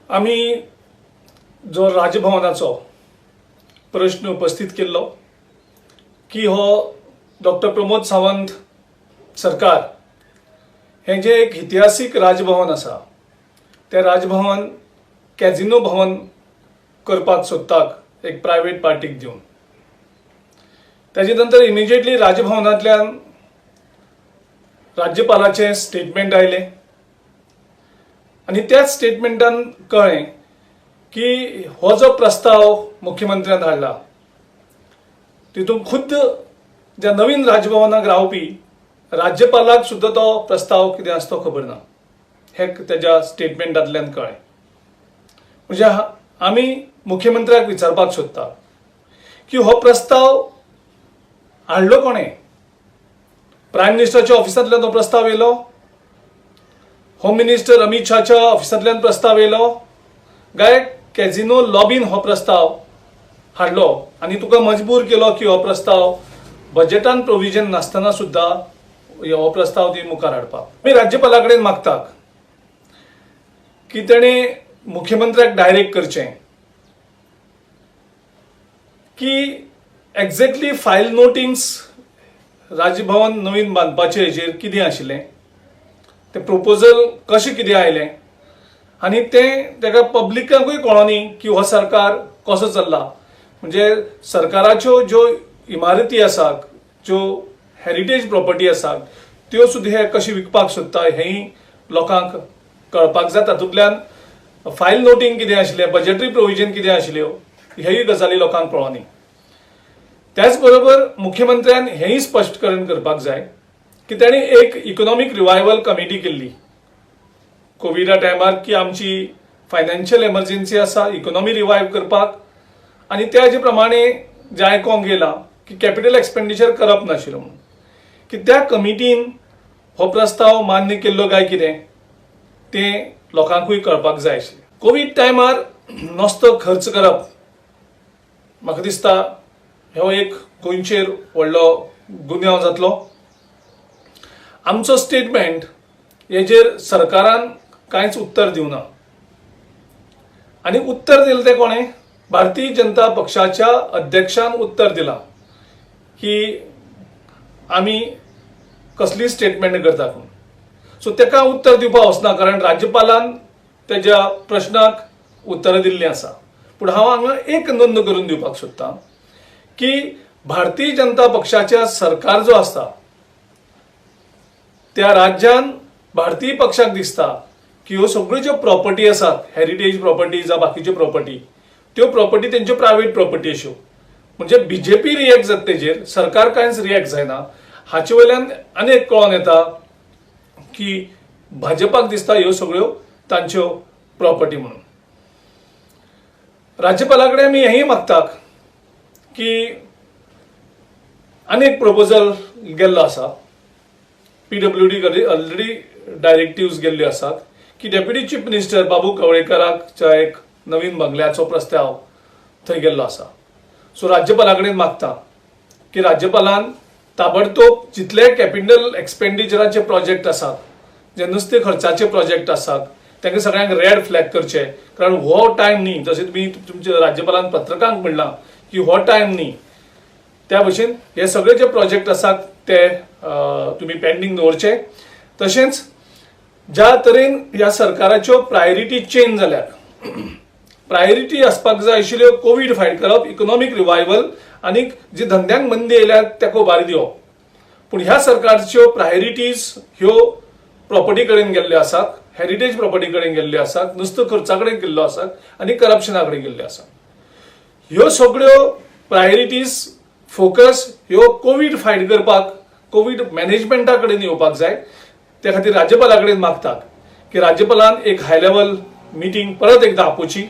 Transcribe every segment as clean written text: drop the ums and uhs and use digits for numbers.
आमी जो राजभवनाचो प्रश्न उपस्थित केल्लो की हो डॉक्टर प्रमोद सावंत सरकार हें जें एक इतिहासीक राजभवन आसा, तें राजभवन कॅझिनो भवन करपाक सोदतात एक प्रायवेट पार्टीक दिवन. ताजे नंतर इमिजिएटली राजभवनांतल्यान राज्यपालाचें स्टेटमेंट आयलें आनी त्याच स्टेटमेंटान कळ्ळें की हो जो प्रस्ताव मुख्यमंत्र्यान हाडला तितून खुद्द ज्या नवीन राजभवनाक रावपी राज्यपालाक सुद्दां तो प्रस्ताव कितें आसा तो खबर ना, हें तेज्या स्टेटमेंटांतल्यान कळ्ळें. म्हणजे आमी मुख्यमंत्र्याक विचारपाक सोदता की हो प्रस्ताव हाडलो कोणें? प्रायम मिनिस्टराच्या ऑफिसांतल्यान तो प्रस्ताव येयलो, होम मिनिस्टर अमित शाहच्या ऑफिसांतल्यान प्रस्ताव येयलो, काय कॅझिनो लॉबीन हो प्रस्ताव हाडलो आनी तुका मजबूर केलो की हो प्रस्ताव बजेटान प्रोविजन नासतना सुद्दां हो प्रस्ताव ती मुखार हाडपाक. आमी राज्यपाला कडेन मागतात की तेणें मुख्यमंत्र्याक डायरेक्ट करचें की एक्झॅक्टली फायल नोटिंग्स राजभवन नवीन बांदपाचे हेजेर कितें आशिल्लें, तें प्रोपोजल कशें कितें आयलें आनी तें तेका पब्लिकाकूय कळोनी न्ही की हो सरकार कसो चल्ला. म्हणजे सरकाराच्यो ज्यो इमारती आसात, ज्यो हेरिटेज प्रॉपर्टी आसात, त्यो सुद्दां हे कशें विकपाक सोदता हेंय लोकांक कळपाक जाय. तातूंतल्यान फायल नोटींग कितें आशिल्लें, बजेटरी प्रोविजन कितें आशिल्ल्यो, हेय गजाली लोकांक कळोनी. त्याच बरोबर मुख्यमंत्र्यान हेंय स्पश्टीकरण करपाक जाय की ताणें एक इकॉनॉमीक रिवायवल कमिटी केल्ली कोविडा टायमार की आमची फायनान्शियल एमर्जन्सी आसा, इकॉनॉमी रिवायव करपाक, आनी त्या प्रमाणे जें आयकोंक येयलां की कॅपिटल एक्सपेंडिचर करप नाशिल्लें म्हणून, की त्या कमिटीन हो प्रस्ताव मान्य केल्लो काय कितें तें लोकांकूय कळपाक जाय आशिल्लें. कोवीड टायमार नस्तो खर्च करप म्हाका दिसता हो एक गोंयचेर व्हडलो गुन्यांव जातलो. आमचो स्टेटमेंट हेजेर सरकारान कांयच उत्तर दिवना आनी उत्तर दिलें तें कोणें? भारतीय जनता पक्षाच्या अध्यक्षान उत्तर दिलां की आमी कसली स्टेटमेंट करतात म्हणून. सो तेका उत्तर दिवपाक वचना कारण राज्यपालान तेज्या प्रश्नाक उत्तरां दिल्लीं आसा. पूण हांव हांगा एक नोंद करून दिवपाक सोदतां की भारतीय जनता पक्षाच्या सरकार जो आसा त्या राज्यान भारतीय पक्षाक दिसता की ह्यो सगळ्यो ज्यो प्रॉपर्टी आसात, हेरिटेज प्रॉपर्टी जावं बाकीच्यो प्रॉपर्टी, त्यो प्रॉपर्टी तेंच्यो प्रायवेट प्रॉपर्टी अश्यो. म्हणजे बीजेपी रिएक्ट जाता तेजेर, सरकार कांयच रिएक्ट जायना. हाचे वयल्यान आनी एक कळोन येता की भाजपाक दिसता ह्यो सगळ्यो तांच्यो प्रॉपर्टी म्हणून. राज्यपाला कडेन आमी हेंय मागतात की आनी एक प्रपोजल गेल्लो आसा, पीडब्ल्यूडी कडेन ऑलरेडी डायरेक्टिव्स गेल्ल्यो आसात की डेप्युटी चीफ मिनिस्टर बाबू कवळेकराच्या एक नवीन बंगल्याचो प्रस्ताव थंय गेल्लो आसा. सो राज्यपाला कडेन मागता की राज्यपालान ताबडतोब जितले कॅपिटल एक्सपेंडिचराचे प्रोजेक्ट आसात, जे नुस्ते खर्चाचे प्रोजेक्ट आसात, तांकां सगळ्यांक रेड फ्लॅग करचे, कारण हो टायम न्ही. जशें तुमी तुमच्या राज्यपालान पत्रकारांक म्हणलां की हो टायम न्ही, त्या भशेन हे सगळे जे प्रोजेक्ट आसात ते तुमी पेंडींग दवरचे. तशेंच ज्या तरेन ह्या सरकाराच्यो प्रायोरिटी चेंज जाल्यात, प्रायोरिटी आसपाक जाय आशिल्ल्यो कोवीड फायट करप, इकॉनॉमीक रिवायवल आनी जी धंद्यांक मंदी येयल्या ताका उबारी दिवप, पूण ह्या सरकारच्यो प्रायोरिटीज ह्यो प्रॉपर्टी कडेन गेल्ल्यो आसात, हेरिटेज प्रॉपर्टी कडेन गेल्ल्यो आसात, नुस्तो खर्चा कडेन गेल्लो आसात आनी करप्शना कडेन गेल्ल्यो आसात. ह्यो सगळ्यो प्रायोरिटीज फोकस ह्यो कोवीड फायट करपाक, कोवीड मॅनेजमेंटा कडेन येवपाक जाय. त्या खातीर राज्यपाला कडेन मागतात की राज्यपालान एक हाय लेवल मिटींग परत एकदां आपोवची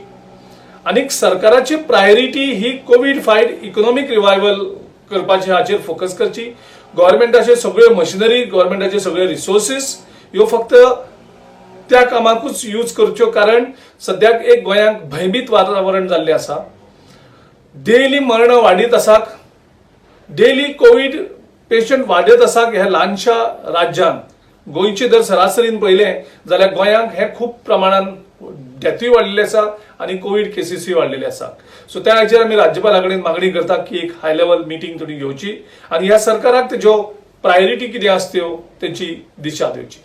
आनी सरकाराची प्रायोरिटी ही कोवीड फायट, इकॉनॉमीक रिवायवल करपाची हाचेर फोकस करची. गव्हर्मेंटाचे सगळ्यो मशिनरी, गव्हर्मेंटाचे सगळे रिसोर्सीस ह्यो फक्त त्या कामाकूच यूज करच्यो, कारण सद्याक एक गोंयांक भंयभीत वातावरण जाल्लें आसा. डेली मरणां वाडीत आसात, डेली कोवीड पेशंट वाडत आसात. ह्या ल्हानशा राज्यान गोंयचे जर सरासरीन पळयलें जाल्यार गोंयांक हें खूब प्रमाणान डेथूय वाडलेली आसा आनी कोवीड केसीसूय वाडलेले आसा. सो त्या हाचेर आमी राज्यपाला कडेन मागणी करता की एक हाय लेवल मिटींग थोडी घेवची आनी ह्या सरकाराक तेज्यो प्रायोरिटी कितें आसा त्यो तेंची दिशा दिवची.